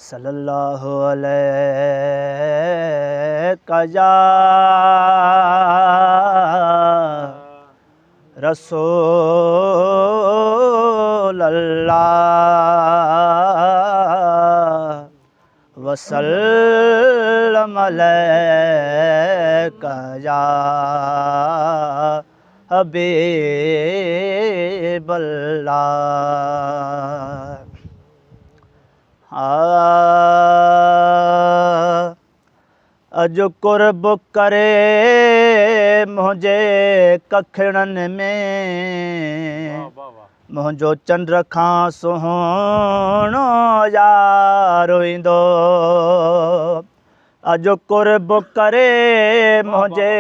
صلي الله عليڪ يا رسول الله وسلم عليڪ يا حبيب الله. اڄ قرب ڪري منهنجي ڪکڙن ۾، منهنجو چنڊ کان سهڻو يار ايندو. اڄ قرب ڪري منهنجي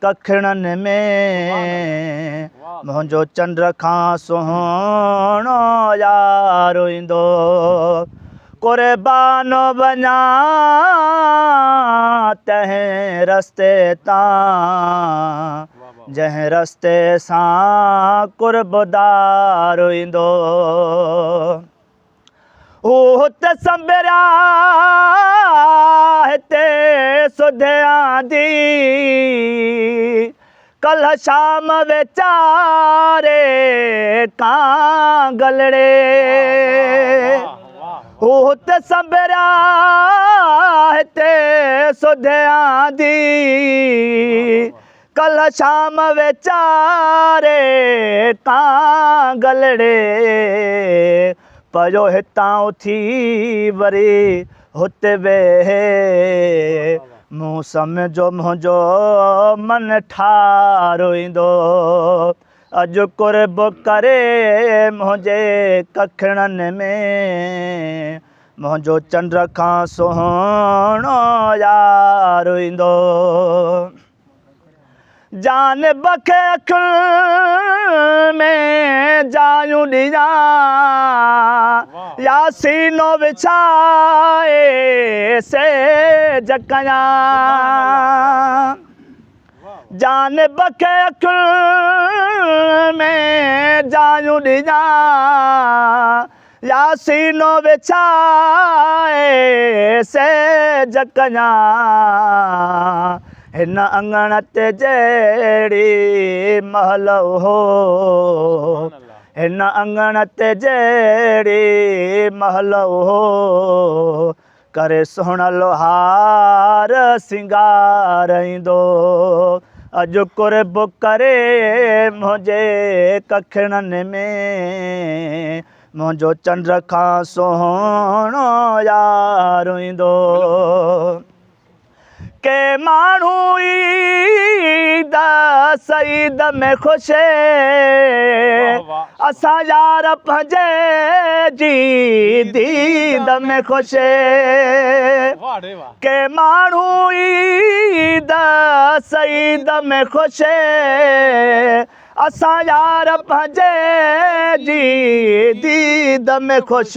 ڪکڙن ۾، منهنجو چنڊ کان سهڻو يار ايندو. قربان وڃان تنهن رستي تان، جنهن رستي سان قربدار ايندو. هو هت سنبريا هتي سڌيان the, ڪلهه شام ويچاري ڪانگلڙي. هو هت سنبريا هتي سڌيان the, ڪلهه شام ويچاري ڪانگلڙي. پيو هتان اٿي وري هت ويهي، مون سمجهو منهنجو من ٺار ايندو. اڄ قرب ڪري منهنجي ڪکڙن ۾، منهنجو چنڊ کان سهڻو يار ايندو. جان بک اکين ۾ جايون ڏيان، يا سينو وڇائي سيج ڪيان. جان بک اکين ۾ جايون ڏيان، يا سينو وڇائي سيج ڪيان. هن اڱڻ تي جهڙي مهل هو، هن اڱڻ تي جهڙي مهل هو، ڪري سهڻل هار سينگار ايندو. اڄ قرب ڪري منهنجي ڪکڙن ۾، منهنجو چنڊ کان سهڻو يار ايندو. ڪي ماڻهو عيد سعيد ۾ خوش، اسان يار پنهنجي جي ديد ۾ خوش. ڪي ماڻهو عيد سعيد ۾ خوش، اسان يار پنهنجي جي ديد ۾ خوش.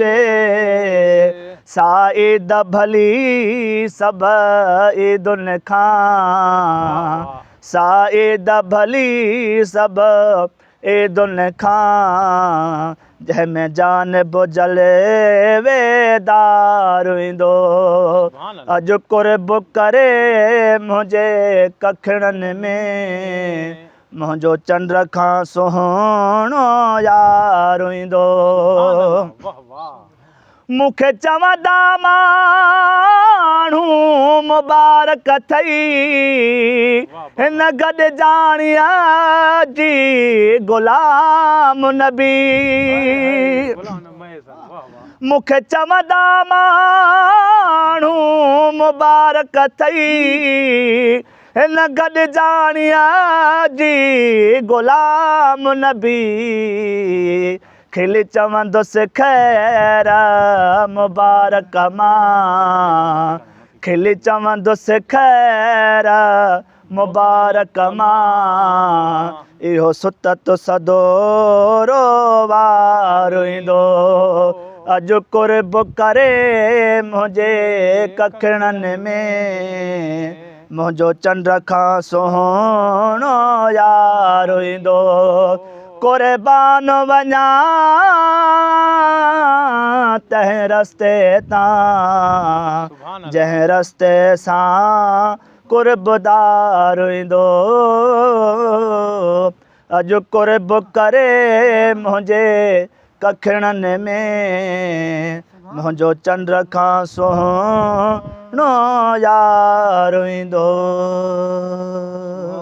سا عيد ڀلي سڀ عيدن کان، سا عيد ڀلي سڀ عيدن کان، جنهن ۾ جانب جلويدار ايندو. اڄ قرب ڪري منهنجي ڪکڙن ۾، منهنجو چنڊ کان سهڻو يار ايندو. مون کي چوندا ماڻهو مبارڪ اٿئي، هن گڏجاڻيء جي غلام نبي. مون کي چوندا ماڻهو مبارڪ اٿئي، هن گڏجاڻيء جي غلام نبي. کلي چوندس خير مبارڪ مان، کلي چوندس خير مبارڪ مان، اهو ستت سدورو وار ايندو. اڄ قرب ڪري منهنجي ڪکڙن ۾، منهنجو چنڊ کان سهڻو يار ايندو. قربان وڃان تنهن رستي تان جنهن رستي سان قربدار ايندو. اڄ قرب ڪري منهنجي ڪکڙن ۾، منهنجو چنڊ کان سهڻو يار ايندو.